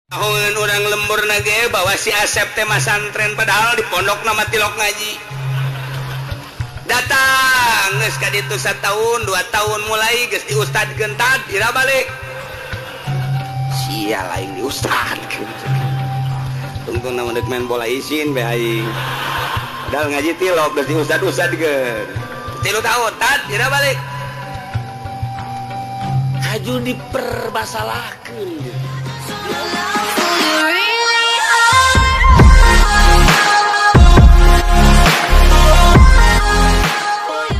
Tahun orang lembur nage bahwa si Asep teh masantren, padahal di pondok nama tilok ngaji. Datang geus ka ditu satahun 2 tahun, mulai geus di ustad gentad ira balik sia lain di ustad. Tungtung nama dek main bola isin be aing, padahal ngaji tilok. Geus di ustad ustad gen 3 tahun, tad ira balik haju dipermasalahkeun. Who you really are. Who you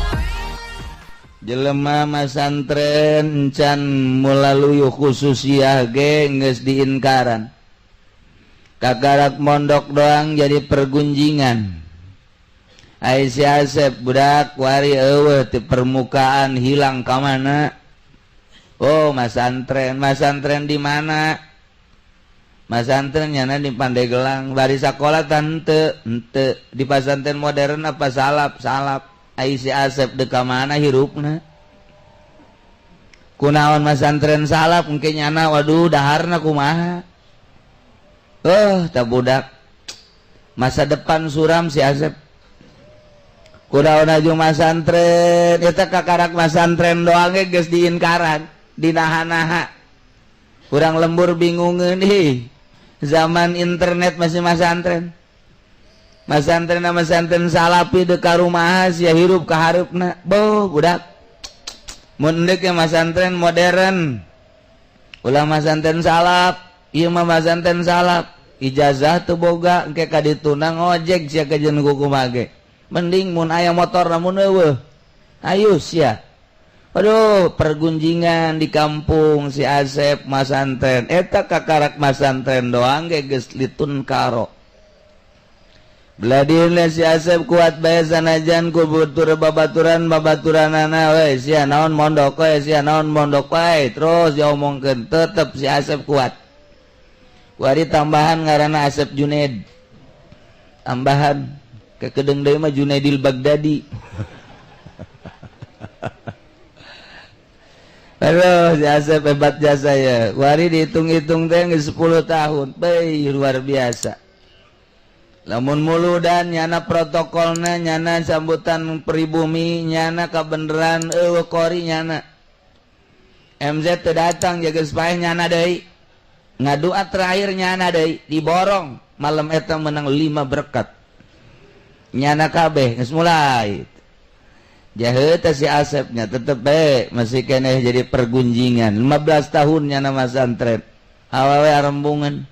Jelema masantren can melalui khususiyah ge geus diinkaran. Kakarak mondok doang jadi pergunjingan. Ai si Asep budak wari eueuh di permukaan, hilang ka mana? Oh, masantren. Masantren di mana? Masantren nyana di Pandeglang. Bari sakola tante ente di pasantren modern apa salaf? Salaf. Ai si Asep deka mana hirupna? Kunaon masantren salaf mungkin nyana? Waduh, daharna kumaha? Oh, tak budak masa depan suram si Asep. Kunaon aju masantren eta? Kakarak masantren doang ge geus diinkaran, dinaha-naha. Kurang lembur bingungeun ih, zaman internet masih masantren. Masantren masantren salafi deka rumah sia hirup ka hareupna? Boh, budak mun deuk ya masantren modern, ulah masantren salaf. Ieu mah masantren salaf, ijazah teu boga, engke ka dituna ngojek sia kajeun kumaha ge. Mending mun aya motor, namun eueuh ayo sia. Aduh, pergunjingan di kampung si Asep masantren eta. Kakarak masantren doang ge geus litun karo. Beladin si Asep kuat bae sanajan ku batur babaturan babaturanana we, sia naon mondok we, sia naon mondok wae, terus diomongkeun, tetep si Asep kuat. Kuari tambahan ngaranna Asep Junaid. Tambahan kekedeng deui mah Junaidil Baghdadi. Aduh, si Asep hebat jasa ya. Kuari dihitung-hitung teh 10 tahun. Baik, luar biasa. Lamun muludan nyana protokolna, nyana sambutan pribumi nyana kabeneran eueuh kori nyana. MZ teu datang jaga supaya nyana deui. Ngadua terakhir nyana deui diborong malam eta menang 5 berkat. Nyana kabeh geus mulai. Jahe si Asepnya tetep bae masih keneh jadi pergunjingan. 15 tahun nyana masantren. Awewe arembungan.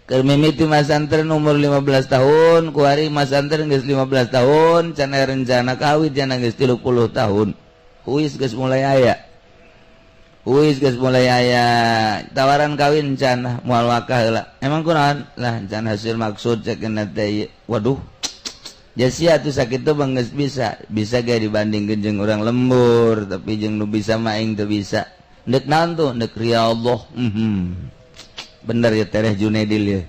Keur mimiti masantren umur 15 tahun, kuari masantren geus 15 tahun, can aya rencana kawin, can geus 30 tahun. Huis geus mulai aya. Huis geus mulai aya tawaran kawin can, moal wakah heula. Emang kunaon? Lah, can hasil maksud cek teh. Waduh. Jasia tuh sakitu bang geus bisa, bisa ge dibandingkeun jeung urang lembur, tapi jeung nu bisa mah aing teu bisa. Ndek naon tuh? Ndek Allah. Bener ya Tereh Junaidil ya.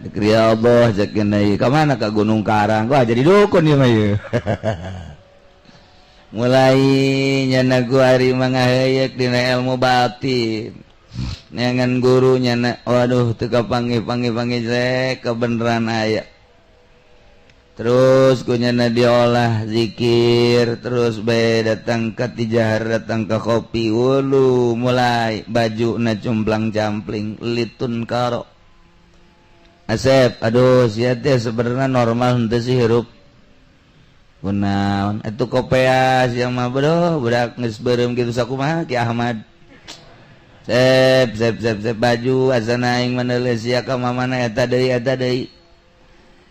Ndek Allah cek ieu. Ka mana? Ka Gunung Karang. Wah, jadi dukun ieu mah ieu. Mulai nyana ku ari mangaheuyeuk dina ilmu batin. Neangan guru nyana, waduh, teu kapanggih panggih-panggih rek kebenaran aya. Terus ku nyana diolah zikir terus bae, datang ke tijahar, datang ke kopi wulu, mulai baju na cumplang campling litun karo. Asep, aduh, sia teh sebenarnya normal henteu sih hirup? Kunaon atuh kopea sia mah? Bro, budak geus beureum kitu sakumaha Ki Ahmad? Sep sep sep sep, baju asana aing meneuleuh sia ka mamana, eta deui, eta deui,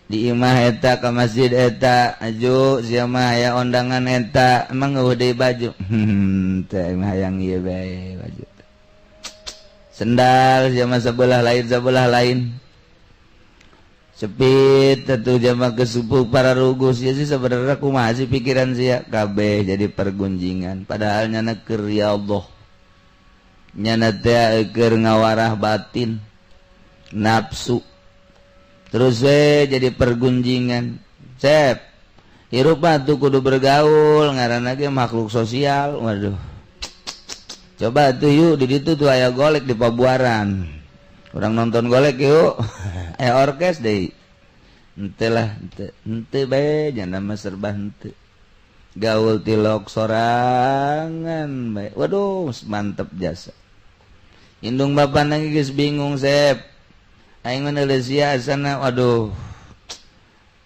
di imah eta, ka masjid eta, aju sia mah aya ondangan eta. Emang eueuh deui baju? Teh mah hayang ieu bae baju. Sendal sia mah sebelah lain, sebelah lain sepit tentu jama kesupu para rugus ya sih. Sebenarnya kumaha sih pikiran sia? Kabeh jadi pergunjingan, padahal nyana keur ya Allah, nyana teh keur ngawarah batin nafsu. Terus we jadi pergunjingan. Sep, hirup mah tuh kudu bergaul, ngaranna ge makhluk sosial. Waduh, Coba tuh yuk di ditu tuh aya golek di Pabuaran. Urang nonton golek yuk. Aya orkes deui. Henteu lah, henteu. Henteu bae nya mah serba henteu. Gaul tilok sorangan bae. Waduh, mantep jasa. Indung bapana geus bingung Sep. Aing mah neuleus sia asana waduh.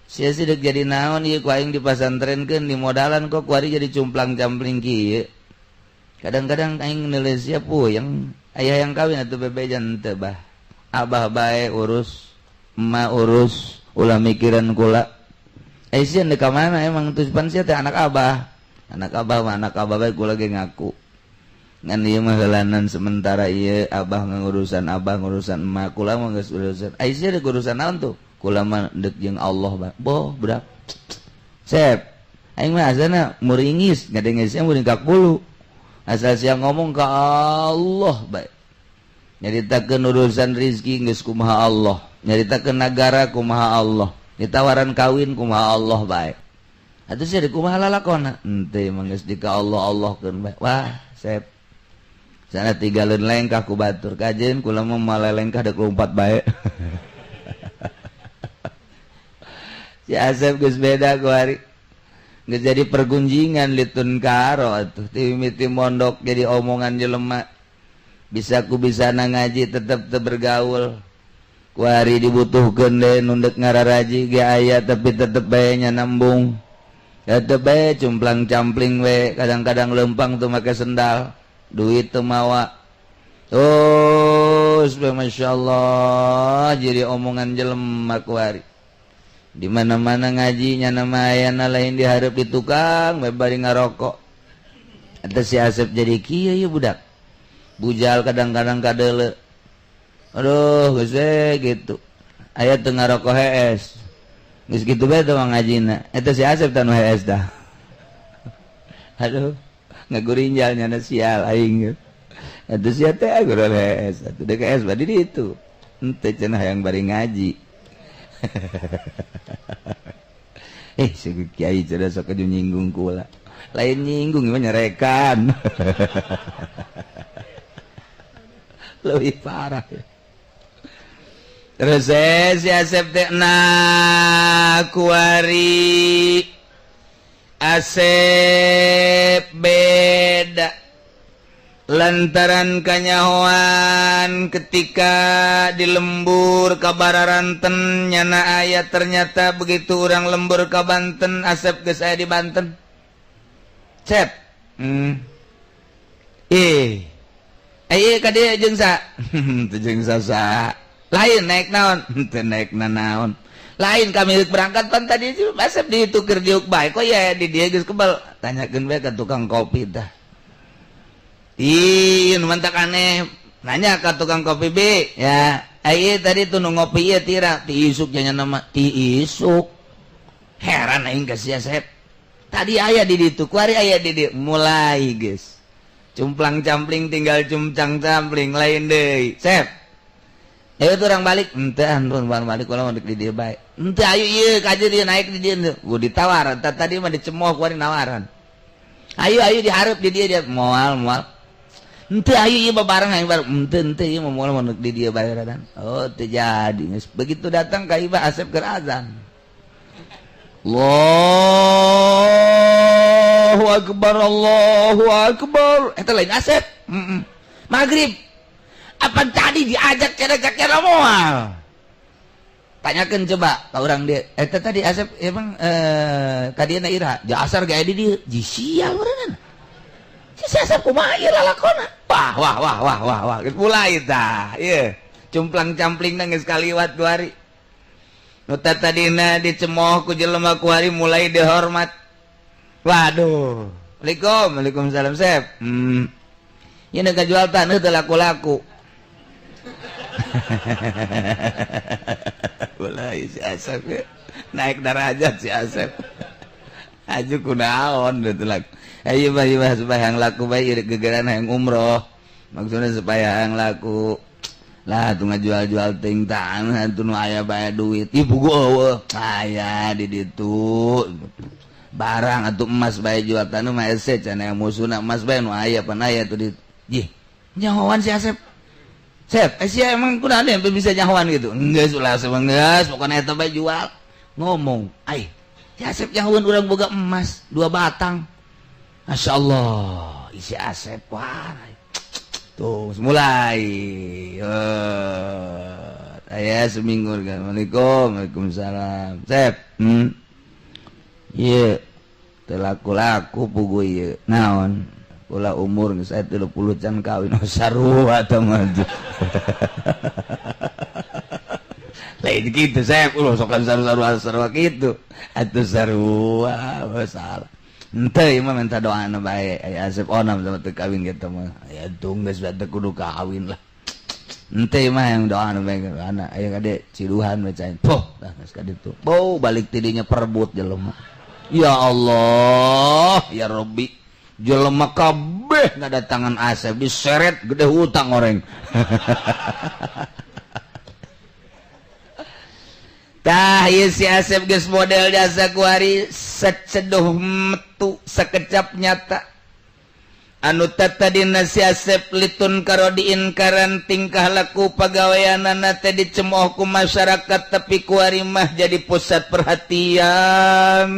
Sia sih dek jadi naon ieu ku aing dipasantrenkeun dimodalan kok kuari jadi cumplang-campling kieu. Kadang-kadang aing neuleus sia puyeng. Aya yang kawin atuh bebejan teu bah. Abah bae urus, emak urus, ulah mikiran kula. Sia deuk ka mana emang tuh pan sia teh anak abah. Anak abah mah anak abah bae kula ge ngaku. Ngan ieu mah heulanan sementara ieu abah ngurusan abah ngurusan emak kula mah geus urusan. Ai sia deuk urusan naon tuh? Kula mah deuk jeung Allah bae. Boh budak. Sep. Aing mah asana muringis ngadenge sia muring ka kulu. Asal sia ngomong ka Allah bae. Nyaritakeun urusan rizki geus kumaha Allah, nyaritakeun nagara kumaha Allah, ditawaran kawin kumaha Allah bae. Atuh sia deuk kumaha lalakona? Henteu mah geus di ka Allah Allahkeun bae. Wah, sep. Sana tinggalin lengkah ku batur kajen kula mah malelengkah deuk lompat bae. Si Asep geus beda ku hari. Geus jadi pergunjingan litun karo atuh ti mimiti mondok jadi omongan jelema. Bisa ku bisa ngaji tetep teu bergaul. Ku hari dibutuhkeun deui nu deuk ngararaji ge aya tapi tetep bae nya nambung. Tetep bae cumplang-campling we, kadang-kadang lempang teu make sendal. Duit teu mawa. Terus Masya Allah jadi omongan jelema ku hari. Di mana-mana ngaji nyana mah ayana lain dihareup di tukang bae bari ngarokok. Eta si Asep jadi kieu ieu budak. Bujal kadang-kadang kadeuleu. Aduh geus we gitu. Aya teu ngarokok hees. Geus kitu bae teh ngajina. Eta si Asep teh nu hees dah. Aduh. Ngagurinjal nyana sial aing. Atuh sia teh gurul hees. Atuh deuk hees badi ditu. Henteu cenah hayang bari ngaji. Si kiai cenah sok nyinggung kula. Lain nyinggung mah nyerekan. Leuwih parah. Terus si Asep teh na kuari Asep beda lantaran kanyahoan ketika di lembur ka Bararanten nyana aya ternyata begitu orang lembur ka Banten Asep geus aya di Banten. Cep. Ieu ka dieu jeung sa? Teu jeung sasa. Lain naik naon? Teu naik naon. Lain kami berangkat pan tadi Asep ditukir diuk bae kok ya di dieu geus kebal. Tanyakeun bae ka tukang kopi tah. Ih, nu mantak aneh. Nanya ka tukang kopi B, ya. Ai tadi tuh nu ngopi ieu tira ti isuk nya nama ti isuk. Heran aing ka si Asep. Tadi aya di ditu, kuari aya di dieu. Mulai geus. Cumplang-campling tinggal cumplang-campling lain deui. Sep. Ayo tuh orang balik, henteu anpun balik kula mah di dieu bae. Henteu ayo ieu ka dieu naik di dieu. Gua ditawar, tadi mah dicemoh kuari nawaran. Ayo ayo dihareup di dieu dia moal moal. Henteu ayo ieu babareng aing bareng. Henteu henteu ieu mah moal mah di dieu bae radan. Oh teu jadi geus. Begitu datang ka ibah Asep keur azan. Allahu akbar Allahu akbar. Eta lain Asep. Maghrib. Apa tadi diajak cara-cara moal? Tanyakan coba ka urang dia. Eta tadi Asep emang kadieu ira. Jasar ge di dieu. Ji sial urang. Si Asep kumaha ieu lalakona? Wah wah wah wah wah wah. Geus mulai tah. Ieu cumplang-campling geus kaliwat dua hari. Nu tadina dicemooh ku jelema ku hari mulai dihormat. Waduh. Waalaikum, waalaikumsalam Sep. Ieu nu jual taneuh teu laku-laku. Mulai si Asep ya. Naik derajat si Asep. Aju kunaon gitu laku. Ayo bah bah supaya yang laku bae gegeran hayang umroh. Maksudnya supaya yang laku. Lah tuh ngajual-jual ting tanah tuh nu aya bae duit. Ih buku eueuh. Aya di ditu. Barang atuh emas bae jual tanah mah hese cenah musuhna emas bae nu aya pan aya tuh di. Jih, nyahoan si Asep. Sep, sia emang kunaon yang bisa nyahoan gitu? Geus ulah Asep geus, pokona eta bae jual. Ngomong, ai, si Asep nyahoan urang boga emas 2 batang. Masya Allah, isi Asep wah. Tuh, mulai. Aya seminggu kan. Assalamualaikum, waalaikumsalam. Sep, Ieu teu laku-laku pugu ieu. Naon? Kula umur geus aya 30 can kawin. Oh, sarua teh mah. Lain kitu Sep, ulah sok sarua-sarua kitu. Atuh sarua, salah. Henteu ieu mah minta doana bae. Aya Asep onam sama teu kawin kitu mah. Aya tung geus teu kudu kawin lah. Henteu mah yang doana bae anak aya kade ciduhan we cai. Poh, dah geus ka ditu. Bau balik tidinya perebut jelema. Ya Allah, ya Rabbi. Jelema kabeh ngadatangan Asep diseret gede hutang orang. Tah ieu si Asep geus model jasa kuari seceduh metu sekecap nyata. Anu tatadina si Asep litun karo diinkaran tingkah laku pagaweanana teh dicemooh ku masyarakat tapi kuari mah jadi pusat perhatian.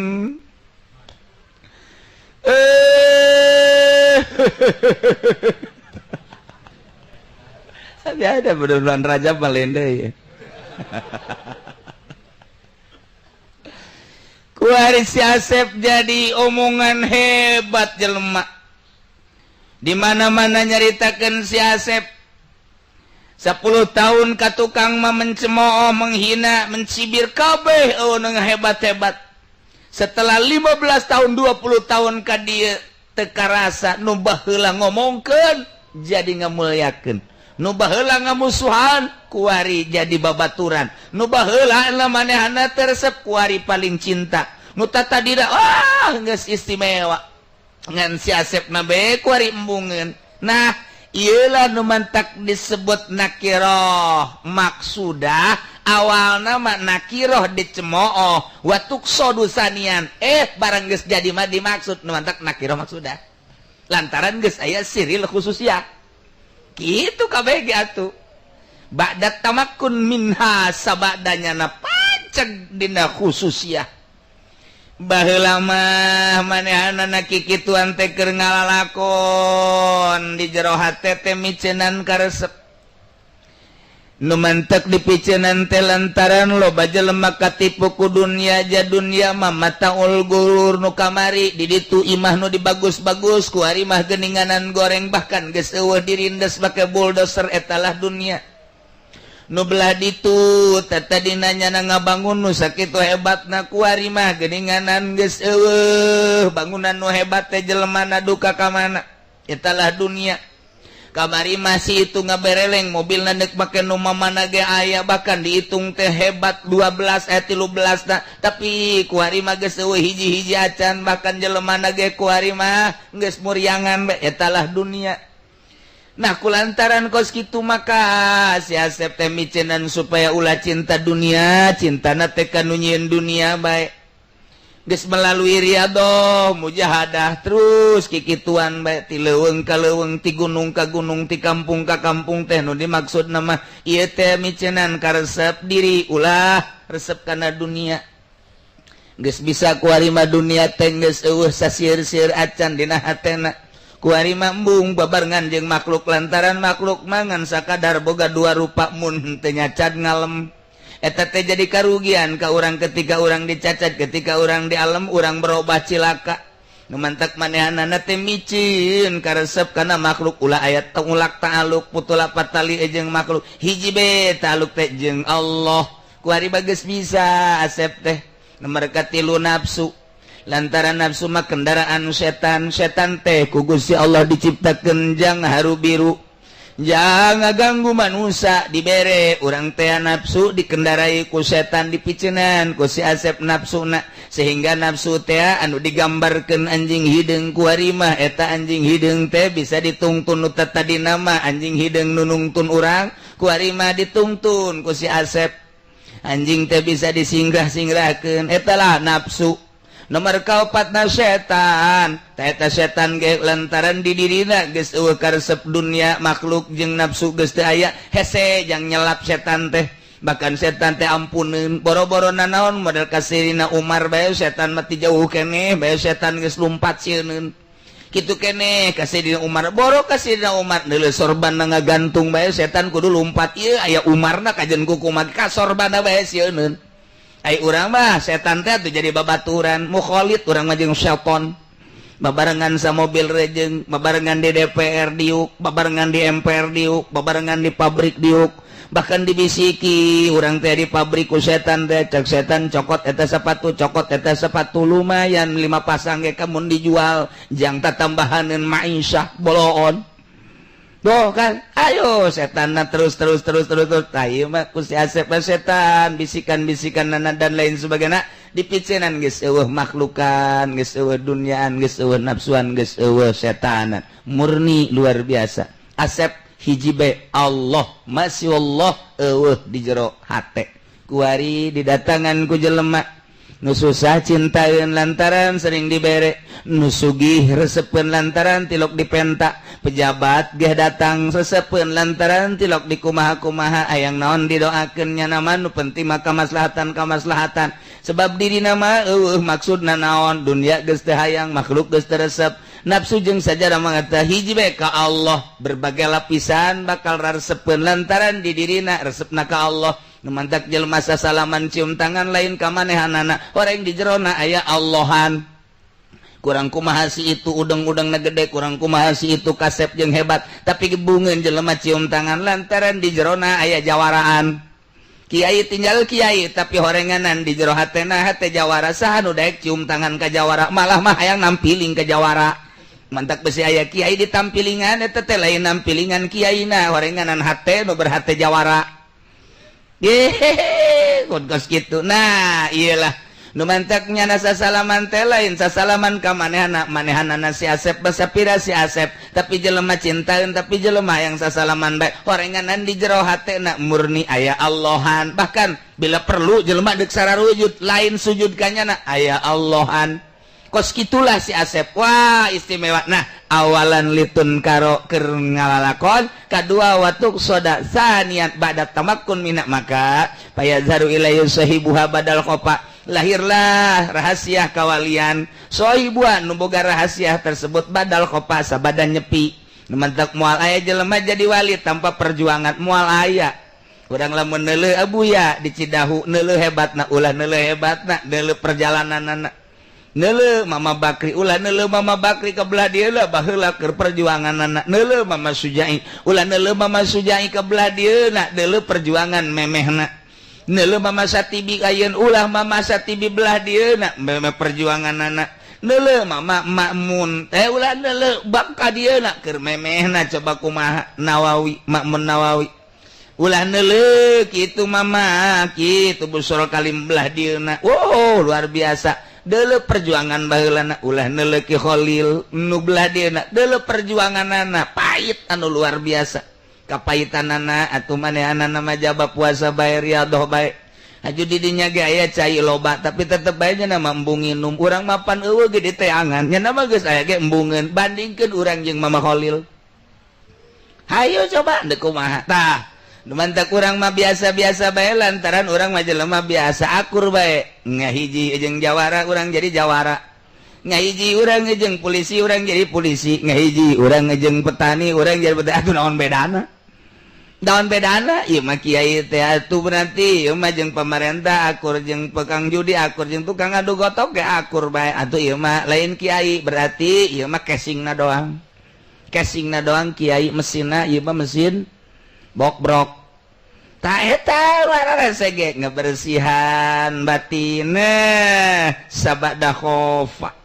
Tapi ada bulan Rajab malende ya. Kuari si Asep jadi omongan hebat jelema. Di mana-mana nyaritakeun si Asep. 10 tahun ka tukang mah mencemooh, menghina, mencibir kabeh eueuh hebat-hebat. Setelah 15 tahun 20 tahun ka dieu teu karasa nu baheula ngomongkeun jadi ngamuliakeun, nu baheula ngamusuhan kuari jadi babaturan, nu baheula manehna teu resep kuari paling cinta, nu tatadina wah geus istimewa ngan si Asep na bae kuari embungeun. Nah ieulah nu mantak disebut nakiroh maksudah awalna mah nakiroh dicemooh wa tuqsadu sanian barang geus jadi mah dimaksud nu mantak nakiroh maksudah lantaran geus aya siril khususiyah kitu kabeh ge atuh ba'da tamakkun minha sabadanya na paceg dina khususiyah. Baheula mah manehanana kikituan teh keur ngalalakon di jero hate teh miceunan karesep. Nu mantek dipiceunan teh lantaran loba jelema katipu ku dunya ja dunya mah mataul gurur nu kamari di ditu imah nu dibagus-bagus ku ari mah geuninganan goreng bahkan geus eueuh dirindes make bulldozer etalah dunya. Nu belah ditu tadina nyana ngabangun nu sakitu hebatna kuari mah geuninganan geus eueuh bangunan nu hebat teh jelemana duka ka mana etalah dunia. Kamari masih itu ngabereleng mobilna deuk make nu mamana ge aya bahkan dihitung teh hebat 12 13 na tapi kuari mah geus eueuh hiji-hiji acan bahkan jelemana ge kuari mah geus muriangan bae etalah dunia. Nah kulantaran kos kitu maka si Asep teh miceunan supaya ulah cinta dunia, cintana teh ka nu nyieun dunia bae. Geus melalui riadoh, mujahadah terus kikituan bae ti leuweung ka leuweung, ti gunung ka gunung, ti kampung ka kampung teh nu dimaksudna mah ieu teh miceunan karesep diri ulah resep kana dunia. Geus bisa kuari mah dunia teh geus eueuh sasieur-sieur acan dina hatena. Kuari mah embung babarengan jeung makhluk lantaran makhluk mangan sakadar boga dua rupa mun teu nyacat ngalem. Eta teh jadi karugian ka urang ketika urang dicacat, ketika urang dialem urang berubah cilaka. Nu mantak manehanana teh micin karesep kana makhluk ulah aya tengulak ta'aluk putula patali jeung makhluk hiji be ta'aluk teh jeung Allah. Kuari bageus bisa Asep teh nomor katilu nafsu. Lantaran nafsu mah kendaraan setan, setan teh ku Gusti Allah diciptakeun jang haru biru jangan ganggu manusia dibere urang teh nafsu dikendarai ku setan dipiceunan ku si Asep nafsuna sehingga nafsu teh anu digambarkeun anjing hideung kuari mah eta anjing hideung teh bisa ditungtun nu tadina mah anjing hideung nu nungtun urang kuari mah ditungtun ku si Asep anjing teh bisa disingrah-singrahkeun eta lah nafsu. Nomor kaopatna setan. Tah, eta setan ge lantaran di dirina geus euweuh karesep dunia, makhluk jeung nafsu geus teu aya, hese jang nyelap setan teh. Bahkan setan teh ampuneun, boro-boro nanaon, model ka Sayyidina Umar bae setan mah ti jauh keneh bae setan geus lumpat sieuneun. Kitu keneh ka Sayyidina Umar, boro ka Sayyidina Umar, neuleuh sorban ngagantung bae setan kudu lumpat. Ieu aya Umarna kajen ku kumaha, ka sorbanna bae sieuneun. Ai urang mah setan teh tuh jadi babaturan mukholid, urang mah jeung setan babarengan sa mobil rejeng, babarengan di DPR diuk, babarengan di MPR diuk, babarengan di pabrik diuk. Bahkan dibisiki urang teh di pabrik ku setan teh. Cek setan, "Cokot eta sepatu, cokot eta sepatu, lumayan lima pasang ge kamun dijual jang tatambahaneun maisha boloon." Tuh kan, ayo setan terus terus terus terus terus. Ayo mah ku si Asep setan bisikan-bisikan nana dan lain sebagainya dipicenan, geus euweuh makhlukan, geus euweuh duniaan, geus euweuh nafsuan, geus euweuh setanan. Murni luar biasa. Asep hiji be Allah, masih Allah euweuh di jero hate. Kuari didatangan ku jelema nu susah cintain lantaran sering dibere, nu sugih resepeun lantaran tilok dipenta, pejabat geh datang resepeun lantaran tilok di kumaha-kumaha, ayang naon didoakeun nya nama, nu penting mah kamaslahatan kamaslahatan, sebab diri nama euweuh maksudna naon, dunia geus teu hayang, makhluk geus teu resep, nafsu jeung sajarah mangata hiji bae ka Allah. Berbagai lapisan bakal resepeun lantaran di dirina resepna ka Allah. Nu mantak jelema sasalaman, cium tangan, lain ka manehanana, orang di jerona aya Allahan. Kurang kumaha si itu udeng-udeng na gede, kurang kumaha si itu kasep jeung hebat, tapi gebungeun jelema cium tangan lantaran di jerona aya jawaraan. Kiai tinggal kiai, tapi horenganan di jero hatena hate jawara. Saha nu daek cium tangan ka jawara? Malah mah hayang nampiling ke jawara. Mantak besi aya kiai ditampilingan, eta teh lain nampilingan kiaina, horenganan hate nu berhate jawara. Hehehe, kos gitu. Nah, iyalah nu mantaknya nasa salaman teh lain sasalaman ka manehana manehanana si Asep, basapira si Asep, tapi jelema cintaeun, tapi jelema yang sasalaman bae horenganan di jero hatena murni aya Allahan. Bahkan bila perlu jelema deuk sararujud, lain sujud kanyana, aya Allahan. Kos gitulah si Asep. Wah, istimewa. Nah, awalan litun karo keur ngalalakon, kadua watuk soda saniat ba'da tamakkun minak, maka payazharu ilaihi sahibuha badal khofa, lahirlah rahasia kawalian sohibuha, nu boga rahasia tersebut, badal khofa, sabada nyepi. Mantak moal aya jelema jadi wali tanpa perjuangan, moal aya. Urang lamun neuleuh Abuya di Cidahu, neuleuh hebatna ulah, neuleuh hebatna, neuleuh perjalananana. Neuleuh Mama Bakri ulah, neuleuh Mama Bakri ke belah dieu lah, baheula keur perjuanganana. Neuleuh Mama Sujai ulah, neuleuh Mama Sujai ke belah dieu na, neuleuh perjuangan memehna. Neuleuh Mama Satibi ayeun ulah, Mama Satibi belah dieu na, memeh perjuanganana. Neuleuh Mama Makmun teh ulah, neuleuh bab ka dieu na, keur memehna. Coba kumaha Nawawi, Makmun Nawawi ulah, neuleuh kitu Mama kitu Busoro Kalim belah dieu na. Wow, luar biasa. Deuleu perjuangan baheulana ulah, neuleuh Ki Khalil nu belah dieuna, deuleu perjuanganana pahit anu luar biasa kapahitanana. Atuh manehanana mah jaba puasa bae, riyadhah bae. Aju di dinya ge aya cai loba, tapi tetep bae nya mah embung nginum. Urang mapan euweuh ge diteangan, nya mah geus aya ge embungeun. Bandingkeun urang jeung Mama Khalil, hayo coba deuk kumaha. Tah, mantak urang mah biasa-biasa bae lantaran urang mah jelema biasa, akur bae. Ngahiji jeung jawara, urang jadi jawara. Ngahiji urang jeung polisi, urang jadi polisi. Ngahiji urang jeung petani, urang jadi petani. Atuh naon bedana, naon bedana? Ieu mah kiai teh atuh berarti ieu mah jeung pemerintah akur, jeung tukang judi akur, jeung tukang adu gotok ge akur bae. Atuh ieu mah lain kiai, berarti ieu mah casingna doang, casingna doang kiai, mesinna ieu mah mesin bokbrok. Tak eta ge ngebersihan batin sabada khofa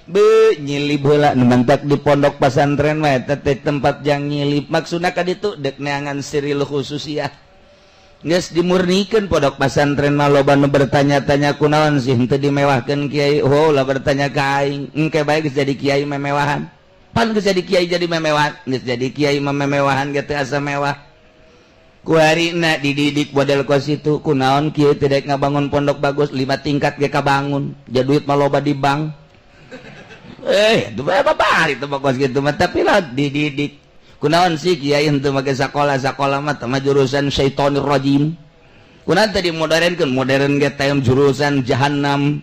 be nyilib heula. Nu mantak di pondok pesantren mah eta teh tempat yang nyilib, maksudna ka ditu dek neangan siril khususiyah. Geus dimurnikeun pondok pesantren mah. Loba nu bertanya-tanya, kunaon sih henteu dimewahkeun kiai? Oh, lah bertanya ka aing, engke bae geus jadi kiai memewahan. Pan geus jadi kiai jadi memewahan, geus jadi kiai mah memewahan ge teu asa mewah. Kuarina dididik model kos itu kunaon kieu teh dek ngabangun pondok bagus 5 tingkat ge kabangun, ja duit mah loba di bank. Itu apa itu mah kos kitu mah, tapi lah dididik. Kunaon sih kiai henteu make sakola, sakola mah teh jurusan syaitonir rajim. Kunaon teh dimodernkeun, modern ge teh jurusan jahanam.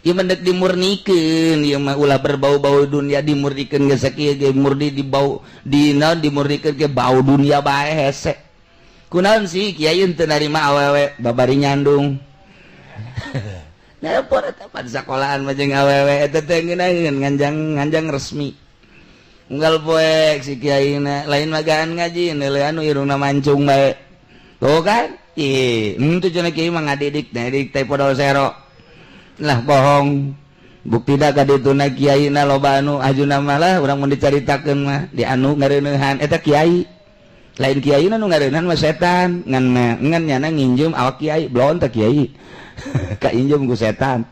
Ieu mah deuk dimurnikeun, ieu mah ulah berbau-bau dunia, dimurnikeun ge sakieu ge murni dibau di naon dimurnikeun ge bau dunia bae hese. Kunaon sih kiai teu narima awewe babari nyandung. Nah, poe eta pan sakolahan mah jeung awewe eta teh ngeunaheun nganjang nganjang resmi. Unggal poe si kiai na lain magaan ngaji neuleuh anu irungna mancung bae. Tuh kan? Ih, henteu cenah kiai mah ngadidik, ngadidik teh podol sero. Lah bohong. Bukti da ka dituna kiai na loba anu ajuna mah lah urang mun dicaritakeun mah di anu ngareuneuhan eta kiai. Lain kiai nu ngareuneuhan mah setan, ngan ngan nyana nginjem awak kiai, blon teh kiai. Kainjem ku setan.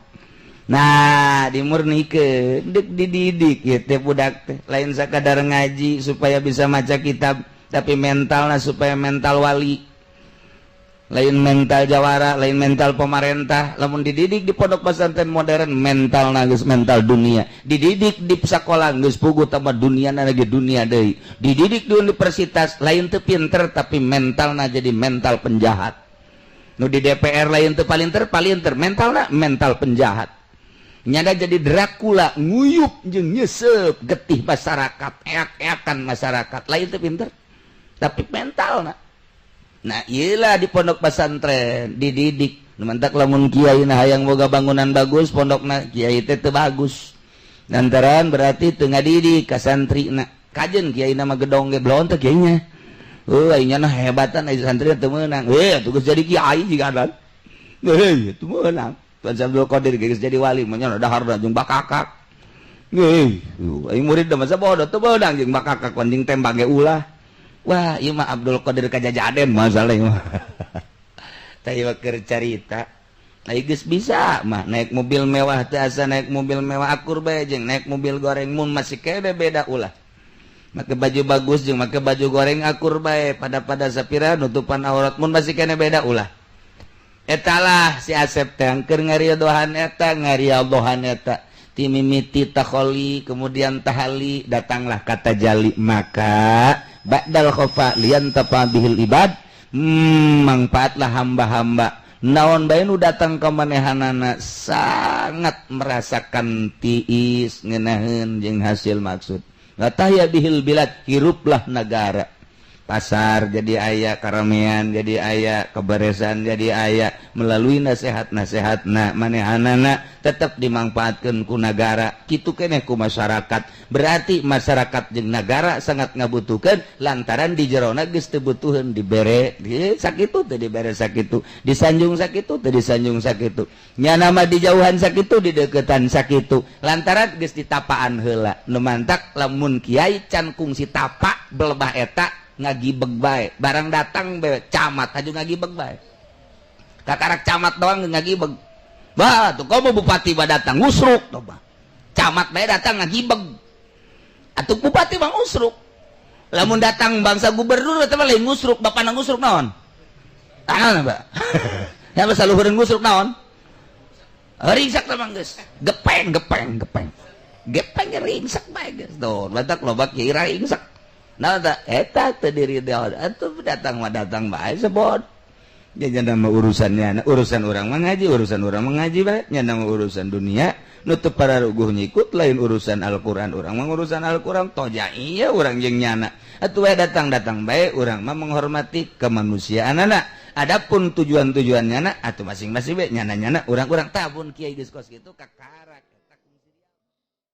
Nah, dimurnikeun, deuk dididik ieu teh budak teh. Lain sakadar ngaji supaya bisa maca kitab, tapi mentalna supaya mental wali. Lain mental jawara, lain mental pemerintah. Lamun dididik di pondok pesantren modern, mental geus mental dunia. Dididik di sekolah geus puguh tambah dunia lagi dunia deui. Dididik di universitas lain teu pinter tapi mentalna jadi mental penjahat. Nu di DPR lain teu palinter, palinter mentalna mental penjahat. Nyada jadi Dracula, nguyup jeung nyesep getih masyarakat, eak-eakan masyarakat. Lain teu pinter tapi mentalna. Nah, iyalah di pondok pesantren dididik. Mantak lamun kiai nah hayang boga bangunan bagus, pondokna kiai teh teu bagus. Lantaran berarti teu ngadidik ka santrina. Kajen kiai na mah gedong ge blon teh kiainya. Heuh, aing nya hebatan ai santri teu meunang. Heuh, atuh geus jadi kiai jiga dan. Heuh, teu meunang. Tuan Abdul Qadir geus jadi wali mah nya daharna jeung bakakak. Heuh, aing murid mah sabodo teu meunang jeung bakakak anjing tembak ge ulah. Wah, ieu mah Abdul Qadir kajajaden masalah ieu mah. Tah ieu keur carita. Ai geus bisa mah naik mobil mewah teh asa naik mobil mewah akur bae jeung naik mobil goreng mun masih kene beda ulah. Make baju bagus jeung make baju goreng akur bae pada-pada sapira nutupan aurat mun masih kene beda ulah. Etalah si Asep teh keur ngaridohan eta ngaridohan eta. Timimiti takholi kemudian tahali datanglah kata jali maka ba'dal khofa liantafa bihil ibad, mangfaatlah hamba-hamba naon bae nu datang ka manehanana sangat merasakan tiis ngeunaheun jeung hasil maksud. Latahya bihil bilad, hiruplah negara. Pasar jadi aya, karamean jadi aya, keberesan jadi aya melalui nasihat-nasihatna manehanana tetap dimangfaatkeun ku nagara, kitu keneh ku masyarakat. Berarti masyarakat jeung nagara sangat ngabutuhkeun lantaran di jerona geus teu butuheun dibere sakitu teh dibere sakitu, disanjung sakitu teh disanjung sakitu. Nyana mah dijauhan sakitu, dideukeutan sakitu. Lantaran geus ditapaan heula. Nu mantak lamun kiai can kungsi tapak belebah eta ngagibeg bae, barang datang bae camat aju ngagibeg bae. Kakarak camat doang ngagibeg. Bah, tuh komo bupati mah datang ngusruk tuh bah. Camat bae datang ngagibeg. Atuh bupati mah ngusruk. Lamun datang bangsa gubernur eta mah lain ngusruk, bapana ngusruk naon? Tangan Pak. Ya masa luhureun ngusruk naon? Ringsak teh mah geus. Gepeng gepeng gepeng. Gepeng ringsak bae geus. Tuh, batak loba kiai ringsak. Nah, eta teu diri atuh datang mah datang bae sebot. Nya mah urusannya, urusan urang mah ngaji, urusan urang mah ngaji bae, nya mah urusan dunia, nu teu pararuguh nyikut lain urusan Al-Qur'an, urang mah urusan Al-Qur'an toja iya urang jeung nyana. Atuh we datang-datang bae urang mah menghormati kemanusiaanana. Adapun tujuan-tujuannya na atuh masing-masing bae nyana-nyana urang-urang tabun kiai geus kos kitu kakarak.